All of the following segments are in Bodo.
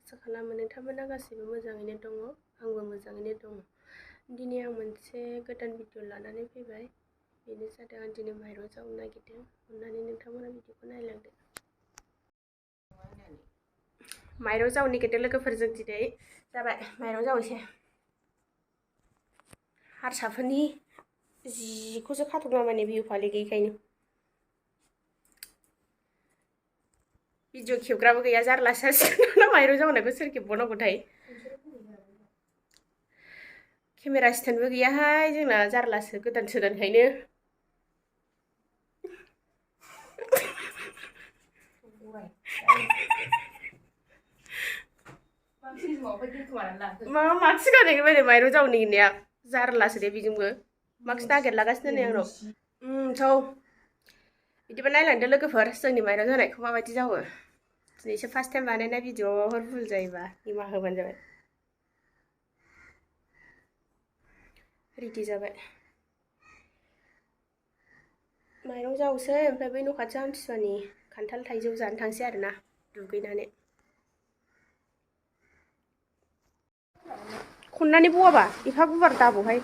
आसा खालामो नोंथांमोना गासैबो मोजाङैनो दङ आंबो मोजाङैनो दङ दिनै आं मोनसे गोदान भिडिअ लानानै फैबाय बेनो जादों आं दिनै माइरं जावनो नागिरदों अननानै नोंथांमोना भिडिअखौ नायलांदो माइरं जावनो नागिरदों लोगोफोरजों दिनै जाबाय माइरं जावनोसै हारसाफोरनि जिखौसो खाथबना माने बिहु फालि गैयैखायनो भिडिअ खेबग्राबो गैया जारलासो जासिगोन माइरं जावनायखौ सोर खेबबावनांगौथाय केमेरा स्टेन्डबो गैयाहाय जोंना जारलासो गोदान सोदानखायनो मा माक्स गाननायनि बायदि माइरं जावनो नागिरनाया जारलासो दे बेजोंबो माक्स नागिरलागासिनो नै आंनाव सौ बिदिबा नायलांदो लोगोफोर जोंनि माइरं जावनायखौ माबायदि जावो दिनैसो फार्स्ट टाइम बानायनाय भिडिअफोर भुल जायोबा निमाहा होबानो जाबाय रेडि जाबाय माइरं जावसै ओमफ्राय बै न' खाथियाव आमथिसुवानि खान्थाल थाइजौ जानो थांसै आरोना दुगैनानै खननानै बवाबा एफा गुवार दाबोहाय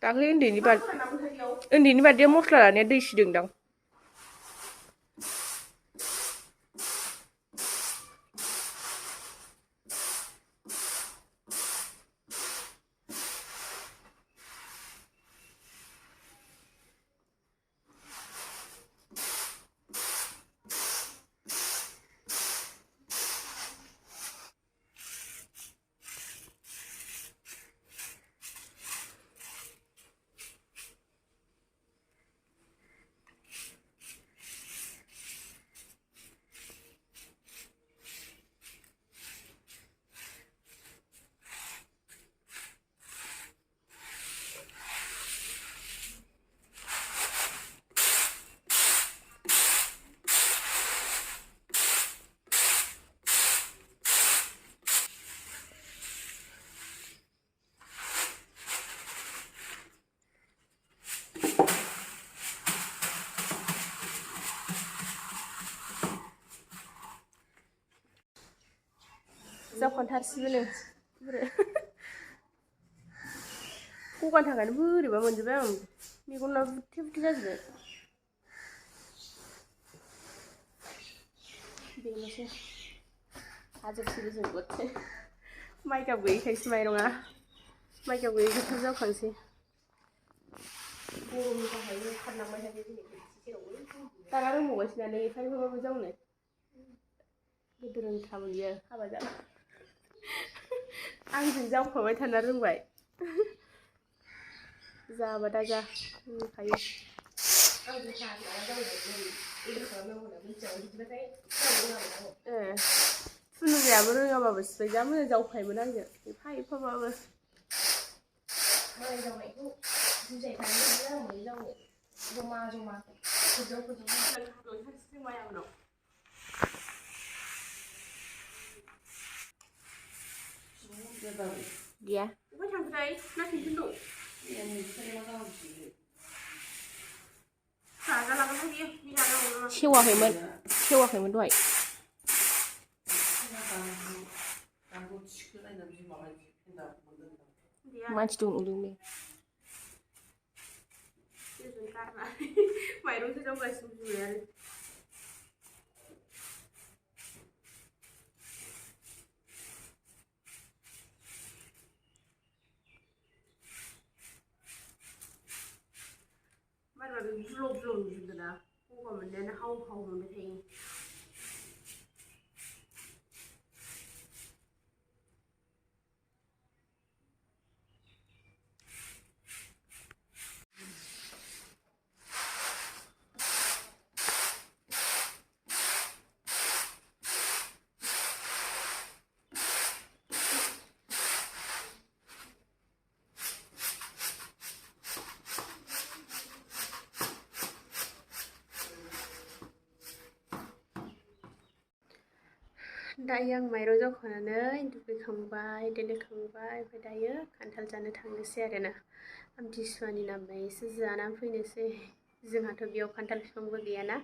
दाख्लै उन्दैनि बार्थडेआव मस्ला लानाया दै सिदोंदां जावखनथारसिगोनो गगानि थाखायनो बोरैबा मोनजोब्बाय आं मेगना बुथे बुथे जाजोब्बाय बेनोसै हाजोबसिगोन जों गथे माइगाब गैयैखायसो माइरङा माइगाब गैयैखौ जावखांसै गरमनि थाखायनो खारलांबाय थायो दिनै जेरावबो दाना रोंबावबायसो नालाय एफा एफाबाबो जावनो गोदो रोंथारामोन बियो हाबा जाबा आंजों जावफाबाय थाना रोंबाय जाबा दा जा रोंखायो फुनुजायाबो रोङाबाबो सिबाय जा मोजां जावखायोमोन आंजों एफा एफाबाबो मालाय जावनायखौ बुजाय खानो मोजां जावनो जमा जमा फोजाव माया उनाव गैया अबहाय थांखोथाय ना पेन्सन दं सेवाखैमोन दहाय मानसि दं नुदों बे माइरंसो जावगासिनो बिमायानो बारा बे बुल' बुल' नुजोबदों ना गगा मोननायानो हाव हाव मोनबाय थायो दायो आं माइरं जावखांनानै दुगैखांबाय देलायखांबाय ओमफ्राय दायो खान्थाल जानो थांनोसै आरोना आमथिसुवानि नामै एसे जानानै फैनोसै जोंहाथ' बेयाव खान्थाल बिफांबो गैयाना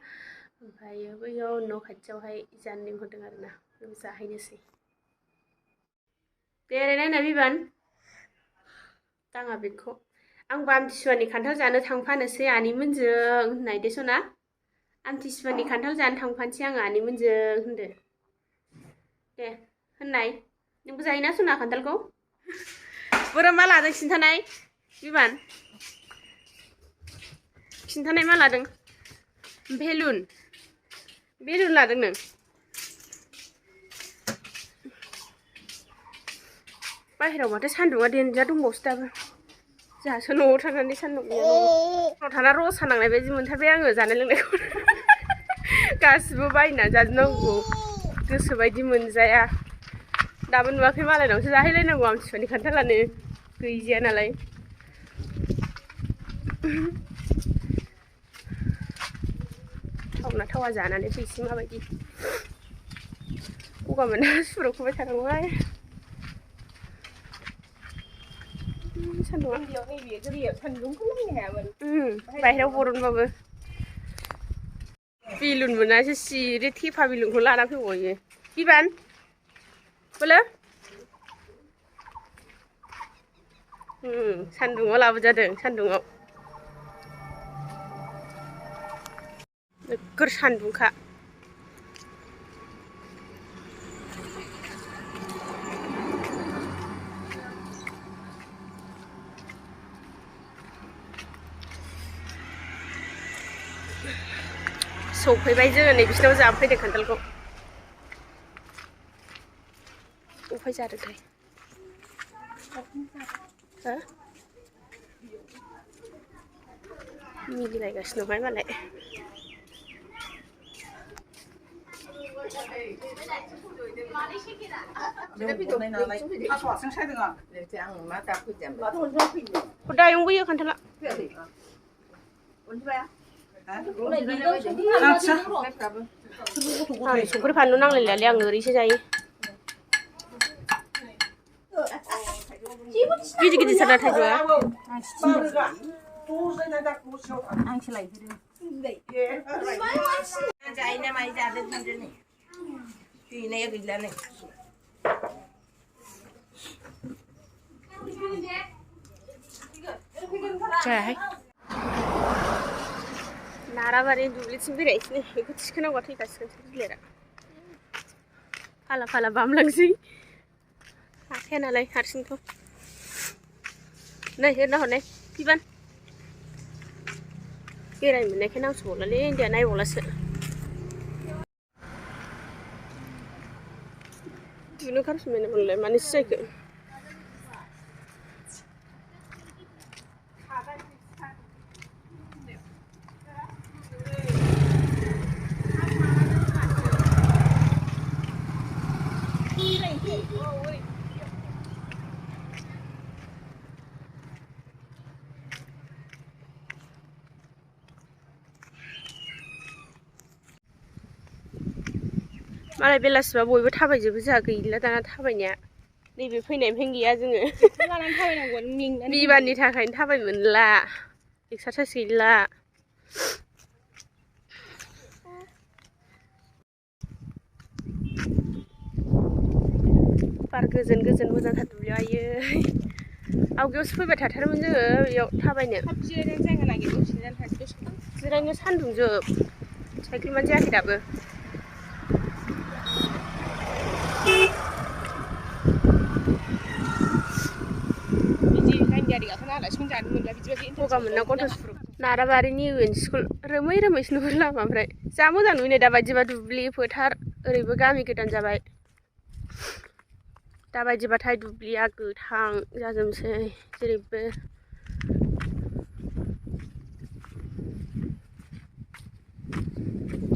ओमफ्रायो बैयाव न' खाथियावहाय जानो लिंहरदों आरोना बेयाव जाहैनोसै बेरायनायना बिबान दाङा बेखौ आंबो आमथिसुवानि खान्थाल जानो थांफानोसै आनैमोनजों होननाय दे सना आमथिसुवानि खान्थाल जानो थांफानोसै आङो आनैमोनजों होनदो दे होननाय नोंबो जायोना सना खान्थालखौ बोरा मा लादों खिन्थानाय बिबान खिन्थानाय मा लादों बेलुन लादों नों बाहेरायाव माथो सान्दुंआ देन्जार दंबावसो दाबो जोंहासो न'आव थानानै सान्दुं गैया न'आव थाना रसा नांनाय बायदि मोनथारबाय आङो जानाय लोंनायखौ गासिबो बायनानै जाजोबनांगौ गोसो बायदि मोनजाया दाबो नुवाखै मालायनावसो जाहैलायनांगौ आमथिसुवानि खान्थालानो गैजाया नालाय थावना थावा जानानै फैसै माबायदि गगा मोना सुरखौबाय थानांगौहाय सान्दुंआ बाहेरायाव बरनबाबो बेलुन मोनासो सिरि थेफा बेलुनखौ लाना फैबावयो बिबान बोलो सान्दुंआव लाबोजादों सान्दुंआव नोगोर सान्दुंखा सौफैबाय जोङो नै बिसिनाव जाफैदों खान्थालखौ अफाय जादोंथाय हो मिलायगासिनो दंहाय मालाय दायं बोयो खान्थाला संख्रि फानलु नांलायलायालै आं ओरैसो जायो गिदिर गिदिर सारना थाइजौआ आंसो लायफैदों जायोना माइ जादों सानदों गैनाया गैलानो जायाहाय नाराबारि दुब्लिथिं बेरायनोसै बेखौ थिखोनांगौआ थैखासिगोनसो बिलाइआ फाला फाला बामलांसै हाखाया नालाय हारसिंथ' नै हेरना हरनाय बिबान बेरायनो मोननायखाय नांसबावलालै उन्दैया नायबावलासो दुनो ओंखारफिनबाय नामालाय मानोसो जायखो मालाय बेलासिबा बयबो थाबायजोबो जोंहा गैला दाना थाबायनाया नैबे फैनायनिफ्रायनो गैया जोङो बिबाननि थाखायनो थाबाय मोनला एक्सारसाइस गैला बार गोजोन गोजोन मोजांथार दुब्लियाव आयै आवगायावसो फैबाय थाथारोमोन जोङो बेयाव थाबायनो जिरायनो जायगा नागिरदों जिरायनो सान्दुंजोब साइकेलमानो जायाखै दाबो गगा मोनना गथ'सुर नाराबारिनि इउ एन स्कुल रोमै रोमैसो नुहुरो लामानिफ्राय जा मोजां नुयो दा बायदिबा दुब्लि फोथार ओरैबो गामि गोदान जाबाय दा बायदिबाथाय दुब्लिया गोथां जाजोबसै जेरैबो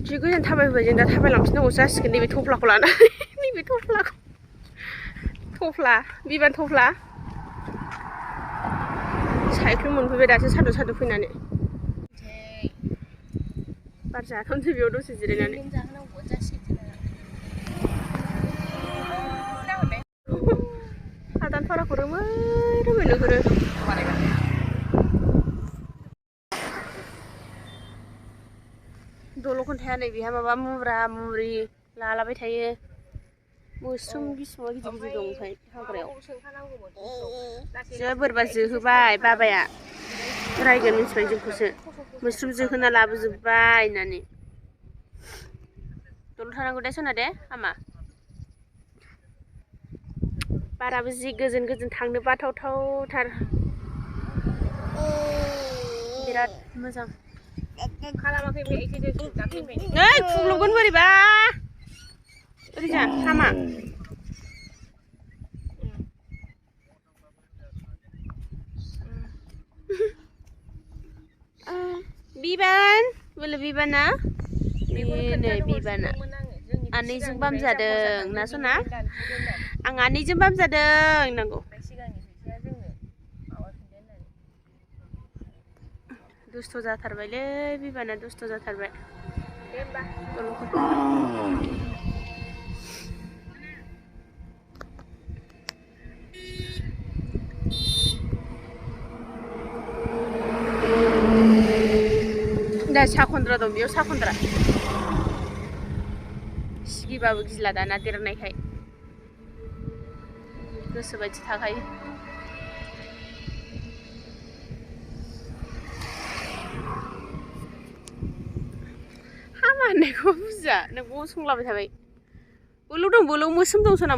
जि गोजान थाबायबोबाय जों दा थाबायलांफिननांगौ जासिगोन नैबे थफ्लाखौ लानानै नैबे थफ्लाखौ थफ्ला बिबान थफ्ला साइकेल मोनफैबाय दासो सादु सादु फैनानै बार जाथावनोसै बेयाव दसे जिरायनानै रोमै नोगोरो दल' खोन्थाया नै बेहा माबा मुब्रा मुरि लालाबाय थायो मोस्रोम गिसुमा गिदिर गिदिर दं ओमफ्राय हाग्रायाव जो बोरैबा जोहोबाय बाबाया रायगोन मिथिबाय जोंखौसो मोस्रोम जोहोना लाबोजोब्बाय होननानै दल' थानांगौ दे सना दे हामा बाराबो जि गोजोन गोजोन थांनो बाथावथावथार बिराद मोजां नै खुग्लुबगोन बोरैबा ओरैजा हामा बिबान बोलो बिबाना नै बिबाना आनैजों बामजादों ना सना आं आनैजों बामजादों होननांगौ दुस्थ' जाथारबायलै बिबाना दुस्थ' जाथारबाय दा साखन्द्रा दं बेयाव साखन्द्रा सिगिबाबो गिला दाना देरनायखाय गोसोबायदि थाखायो हामा होननायखौ बुजिया नों गसंलाबाय थाबाय बोलो दं बोलो मोस्रोम दं सना